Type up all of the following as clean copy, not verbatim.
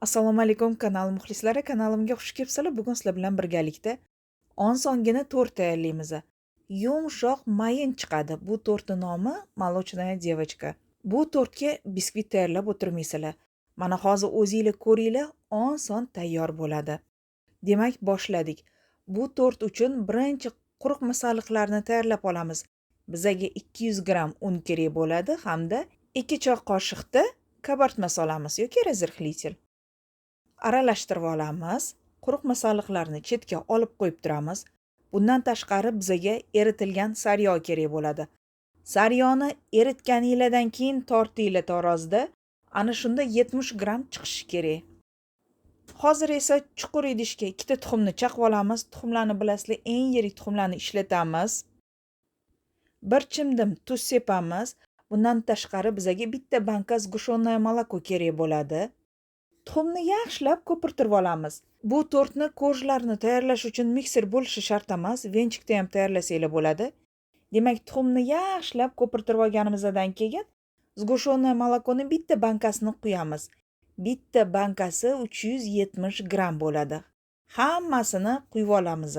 Assalomu alaykum kanal muxlislari, kanalimga xush kelibsizlar. Bugun sizlar bilan birgalikda osongina tort tayyorlaymiz. Yumshoq, mayin chiqadi. Bu tortning nomi "Молочная девочка". Bu tortga biskvit tayyorlab o'tirmaysizlar. Mana hozir o'zinglar ko'ringlar, oson tayyor bo'ladi. Demak, boshladik. Bu tort uchun birinchi quruq masalliqlarni tayyorlab olamiz. Bizaga 200 gramm un kerak bo'ladi hamda 2 choy qoshiqda kabartma solamiz yoki разрыхлитель. Aralashtirib olamiz. Quruq masalliqlarni chetga olib qo'yib turamiz. Bundan tashqari bizaga eritilgan sariyog' kerak bo'ladi. Sariyog'ni eritganinglardan keyin tortinglar tarozida, ana shunda 70 gramm chiqishi kerak. Hozir esa chuqur idishga ikkita tuxumni chaqib olamiz. Tuxumlarni bilasizlar, eng yirik tuxumlarni ishlatamiz. Bir chimdim tuz sepamiz. Bundan tashqari bizaga bitta banka сгущенное молоко kerak bo'ladi. Tuxumni yaxshilab ko'pirtirib olamiz. Bu tortni, korjlarni tayyorlash uchun mikser bo'lishi shart emas, венчик da ham tayyorlasanglar bo'ladi. Demak, tuxumni yaxshilab ko'pirtirib olganimizdan keyin сгущенное молоко ni bitta bankasini quyamiz. Bitta bankasi 370 gramm bo'ladi. Hammasini quyib olamiz.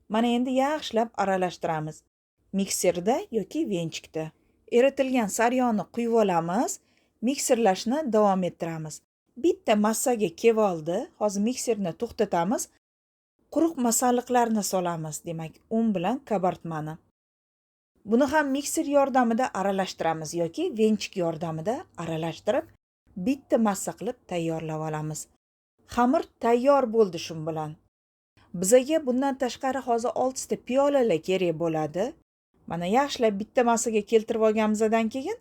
Mana endi yaxshilab aralashtiramiz. Mikserda yoki венчик da. Eritilgan sariyog'ni quyib olamiz, mikserlashni davom ettiramiz. Bitta massaga kelib oldi. Hozir mikserni to'xtatamiz. Quruq masalliqlarni solamiz, demak, un bilan kabartmani. Buni ham mikser yordamida aralashtiramiz yoki венчик yordamida aralashtirib, bitta massa qilib tayyorlab olamiz. Xamir tayyor bo'ldi shu bilan. Bizaga bundan tashqari hozir 6 ta piyolalar kerak bo'ladi. Mana yaxshilab bitta massaga keltirib olganimizdan keyin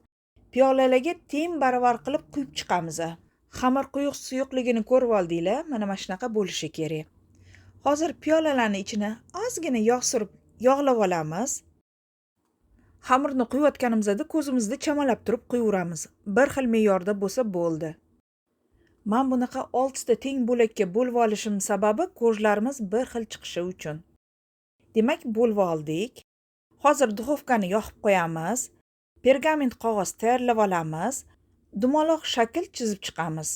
piyolalarga teng baravar qilib quyib chiqamiz. Xamir quyuq suyuqligini ko'rib oldinglar, mana shunaqa bo'lishi kerak. Hozir piyolalarni ichini ozgina yog' surib yog'lab olamiz. Xamirni quyayotganimizda ko'zimizda chamalab turib quyaveramiz. Bir xil me'yorda bo'lsa bo'ldi. Man bunaqa oltita teng bo'lakka bo'lib olishim sababi korjlarimiz bir xil chiqishi uchun. Demak, bo'lib oldik. Hozir duxovkani yoqib qo'yamiz. Pergament qog'oz tayyorlab olamiz. Dumaloq shakl chizib chiqamiz.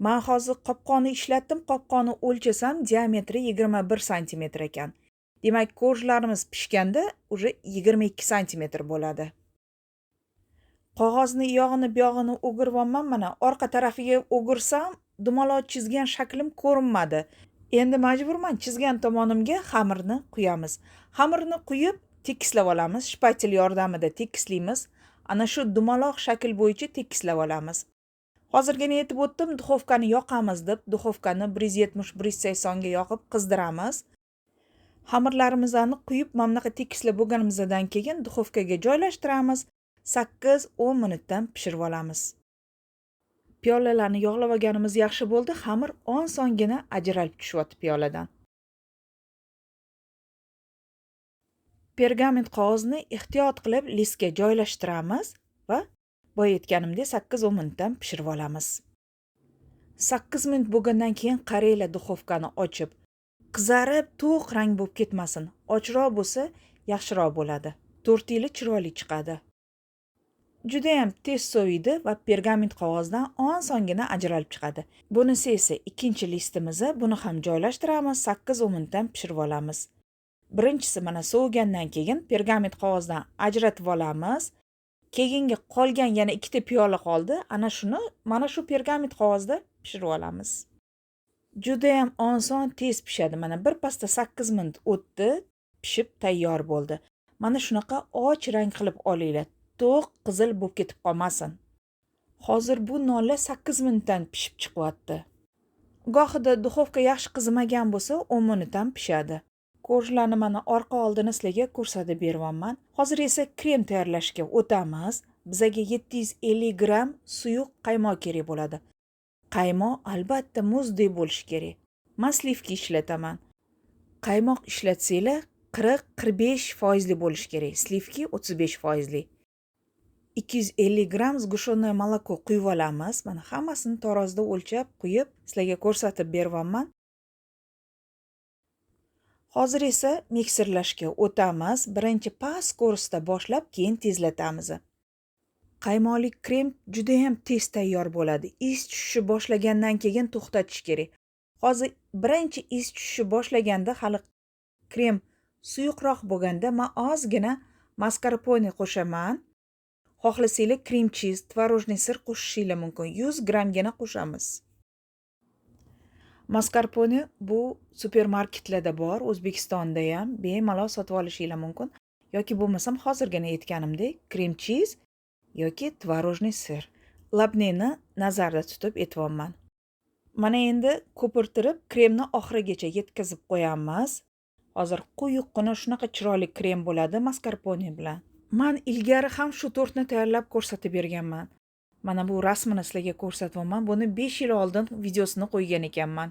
Man hozir qopqonni ishlatdim. Qopqonni o'lchasam, diametri 21 santimetr ekan. Demak, korjlarimiz pishganda уже 22 santimetr bo'ladi. Qog'ozni uyog'ini buyog'ini o'giryapman. Mana orqa tarafiga o'girsam, dumaloq chizgan shaklim ko'rinmadi. Endi majburman, chizgan tomonimga xamirni quyamiz. Xamirni quyib tekislab olamiz, shpatel yordamida tekislaymiz. Ana shu dumaloq shakl bo'yicha tekislab olamiz. Hozirgina aytib o'tdim, duxovkani yoqamiz deb. Duxovkani 170, 180ga yoqib qizdiramiz. Xamirlarimizni quyib, mana bunaqa tekislab bo'lganimizdan keyin duxovkaga joylashtiramiz. 8-10 minutdan pishirib olamiz. Piyolalarni yog'lab olganimiz yaxshi bo'ldi. Xamir osongina ajralib tushyapti piyoladan. Pergament qog'ozni ehtiyot qilib listga joylashtiramiz va boya aytganimdek 8-10 minutdan pishirib olamiz. 8 minut bo'lgandan keyin qaranglar, duxovkani ochib, qizarib to'q rang bo'lib ketmasin. Ochroq bo'lsa yaxshiroq bo'ladi. Tortili chiroyli chiqadi. Judayam tez soviydi va pergament qog'ozdan osongina ajralib chiqadi. Bunisi esa ikkinchi listimizni, buni ham joylashtiramiz, 8-10 minutdan pishirib olamiz. Birinchisi mana sovigandan keyin pergament qog'ozdan ajratib olamiz. Keyingi qolgan yana ikkita piyola qoldi. Ana shuni mana shu pergament qog'ozda pishirib olamiz. Judayam oson, tez pishadi. Mana bir pasda 8 minut o'tdi, pishib tayyor bo'ldi. Mana shunaqa och rang qilib olinglar. To'q qizil bo'lib ketib qolmasin. Hozir bu nonlar 8 minutdan pishib chiqyapti. Gohida duxovka yaxshi qizimagan bo'lsa, 10 minutdan pishadi. Korjlarni mana orqa oldini sizlarga ko'rsatib beryapman. Hozir esa krem tayyorlashga o'tamiz. Bizaga 750 gramm suyuq qaymoq kerak bo'ladi. Qaymoq albatta muzdek bo'lishi kerak. Man сливки ishlataman. Qaymoq ishlatsanglar 40-45 foizli bo'lishi kerak. Сливки 35 foizli. 250 gramm сгущенное молоко quyib olamiz. Mana hammasini tarozida o'lchab quyib sizlarga ko'rsatib beryapman. Hozir esa mikserlashga o'tamiz. Birinchi past скорость da boshlab, keyin tezlatamiz. Qaymoqli krem juda ham tez tayyor bo'ladi. Is tushishni boshlagandan keyin to'xtatish kerak. Hozir birinchi is tushishni boshlaganda hali krem suyuqroq bo'lganda men ozgina mascarpone qo'shaman. Xohlasanglar krem cheese, tvorожный sir qo'shishinglar mumkin. 100 grammgina qo'shamiz. Mascarpone bu supermarketlarda bor, O'zbekistonda ham bemalol sotib olishinglar mumkin. Yoki bo'lmasam hozirgina aytganimdek, krem cheese yoki tvorожный sir. Labneni nazarda tutib aytyapman. Mana endi ko'pirtirib kremni oxirigacha yetkazib qo'yamiz. Hozir quyuqqina shunaqa chiroyli krem bo'ladi mascarpone bilan. Men ilgari ham shu tortni tayyorlab ko'rsatib berganman. Mana bu rasmini sizlarga ko'rsatyapman. Buni 5 yil oldin videosini qo'ygan ekanman.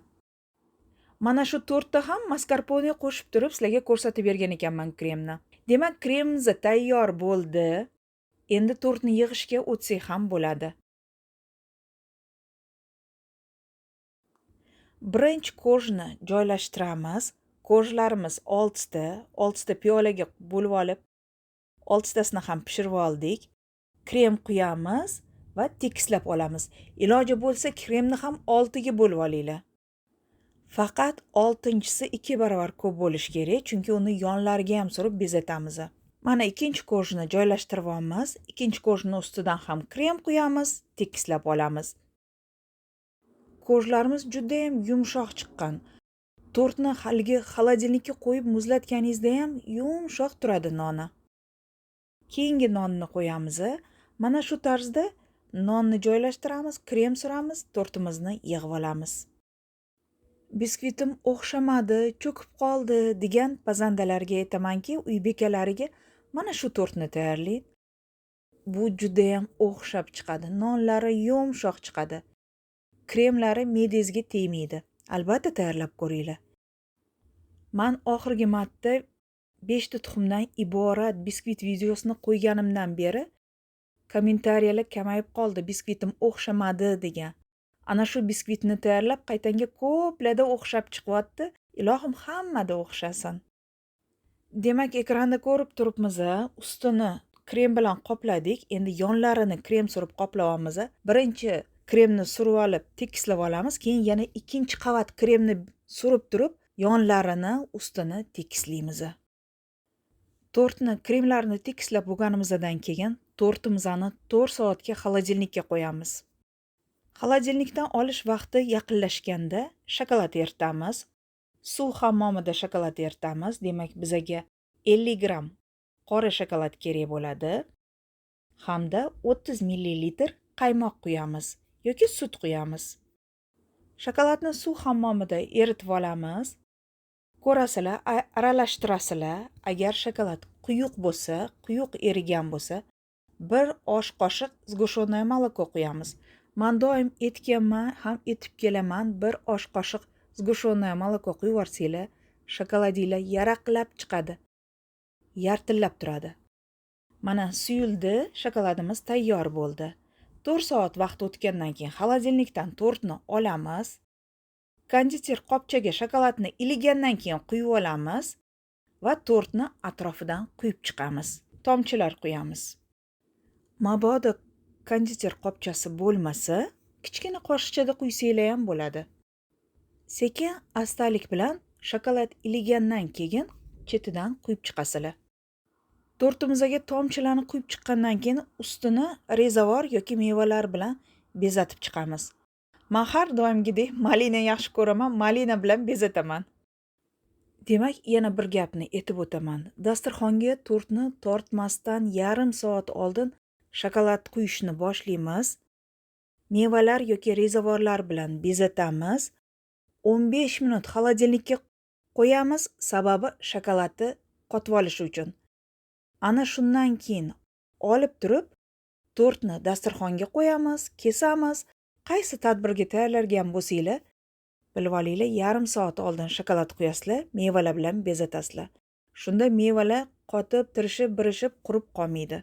Mana shu tortda ham mascarpone qo'shib turib sizlarga ko'rsatib bergan ekanman kremni. Demak, kremimiz tayyor bo'ldi. Endi tortni yig'ishga o'tsak ham bo'ladi. Birinchi korjni joylashtiramiz. Korjlarimiz 6 ta, 6 ta piyolaga bo'lib olib, 6 tasini ham pishirib oldik. Krem quyamiz va tekislab olamiz. Iloji bo'lsa kremni ham 6 ga bo'lib olinglar. Faqat 6-chisi 2 barobar ko'p bo'lishi kerak, chunki uni yonlariga ham surib bezatamiz. Mana ikkinchi korjni joylashtiryapmiz. Ikkinchi korjni ustidan ham krem quyamiz, tekislab olamiz. Korjlarimiz juda ham yumshoq chiqqan. Tortni haligi xolodilnikka qo'yib muzlatganingizda ham yumshoq turadi noni. Keyingi nonni qo'yamiz. Mana shu tarzda nonni joylashtiramiz, krem suramiz, tortimizni yig'ib olamiz. Biskvitim o'xshamadi, cho'kib qoldi degan pazandalarga aytamanki, uy bekalariga mana shu tortni tayyorlang. Bu juda ham o'xshab chiqadi. Nonlari yumshoq chiqadi. Kremlari me'dangizga tegmaydi. Albatta tayyorlab ko'ringlar. Men oxirgi marta 5 ta tuxumdan iborat biskvit videosini qo'yganimdan beri kommentariyalar kamayib qoldi. Biskvitim o'xshamadi degan. Ana shu biskvitni tayyorlab qaytanga ko'plarda o'xshab chiqyapti. Ilohim hammada o'xshasin. Demak, ekranda ko'rib turibmiz, ustini krem bilan qopladik. Endi yonlarini krem surib qoplayapmiz. Birinchi kremni surib olib tekislab olamiz, keyin yana ikkinchi qavat kremni surib turib yonlarini, ustini tekislaymiz. Tortni, kremlarni tekislab bo'lganimizdan keyin tortimizni 4 soatga xolodilnikka qo'yamiz. Xolodilnikdan olish vaqti yaqinlashganda shokolad eritamiz. Suv hammomida shokolad eritamiz. Demak, bizaga 50 gramm qora shokolad kerak bo'ladi hamda 30 millilitr qaymoq quyamiz yoki sut quyamiz. Shokoladni suv hammomida eritib olamiz. Ko'rasizlar, aralashtirasizlar. Agar shokolad quyuq bo'lsa, quyuq erigan bo'lsa, 1 osh qoshiq сгущенное молоко quyamiz. Men doim aytganman, ham aytib kelaman, 1 osh qoshiq сгущенное молоко quyib yuborsanglar, shokoladinglar yaraqlab chiqadi. Yartillab turadi. Mana suyuldi, shokoladimiz tayyor bo'ldi. 4 soat vaqt o'tgandan keyin xolodilnikdan tortni olamiz. Konditer qopchaga shokoladni iligandan keyin quyib olamiz va tortni atrofidan quyib chiqamiz. Tomchilar quyamiz. Mabodo konditer qopchasi bo'lmasa, kichkina qoshiqchada quysanglar ham bo'ladi. Sekin astalik bilan shokolad iligandan keyin chetidan quyib chiqasizlar. Tortimizga tomchilarni quyib chiqqandan keyin ustini rezavor yoki mevalar bilan bezatib chiqamiz. Men har doimgidek malina yaxshi ko'raman, malina bilan bezataman. Demak, yana bir gapni aytib o'taman. Dasturxonga tortni tortmasdan yarim soat oldin shokolad quyishni boshlaymiz. Mevalar yoki rezavorlar bilan bezatamiz. 15 minut xolodilnikka qo'yamiz, sababi shokoladni qotib olishi uchun. Ana shundan keyin olib turib tortni dasturxonga qo'yamiz, kesamiz. Qaysi tadbirga tayyorlangan bo'lsanglar, bilib olinglar, yarim soat oldin shokolad quyasizlar, mevalar bilan bezatasizlar. Shunda mevalar qotib, tirishib, birishib qurib qolmaydi.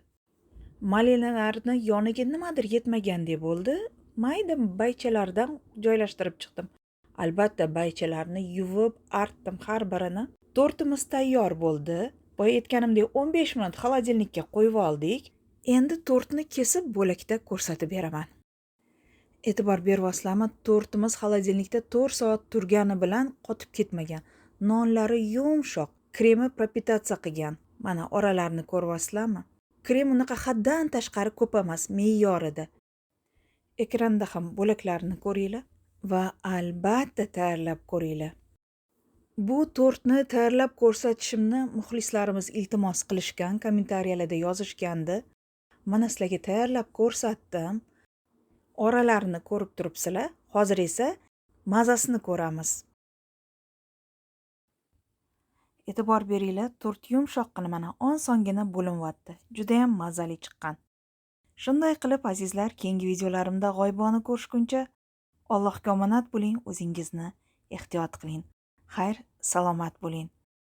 Malinalarni yoniga nimadir yetmagandek bo'ldi. Mayda baychalardan joylashtirib chiqdim. Albatta baychalarni yuvib, artdim har birini. Tortimiz tayyor bo'ldi. Boya aytganimdek 15 minut xolodilnikka qo'yib oldik. Endi tortni kesib bo'lakda ko'rsatib beraman. E'tibor beryapsizlarmi? Tortimiz холодильник da 4 soat turgani bilan qotib ketmagan. Nonlari yumshoq, kremi пропитаться qilgan. Mana oralarini ko'ryapsizlarmi? Krem unaqa haddan tashqari ko'p emas, me'yorida. Ekranda ham bo'laklarini ko'ringlar va albatta tayyorlab ko'ringlar. Bu tortni tayyorlab ko'rsatishimni muxlislarimiz iltimos qilishgan, kommentariyalarda yozishgandi. Mana sizlarga tayyorlab ko'rsatdim. Oralarini ko'rib turibsizlar. Hozir esa mazasini ko'ramiz. E'tibor beringlar, tort yumshoqqina mana osongina bo'linyapti. Juda ham mazali chiqqan. Shunday qilib azizlar, keyingi videolarimda g'oyibona ko'rishguncha Allohga omonat bo'ling, o'zingizni ehtiyot qiling. Xayr, salomat bo'ling.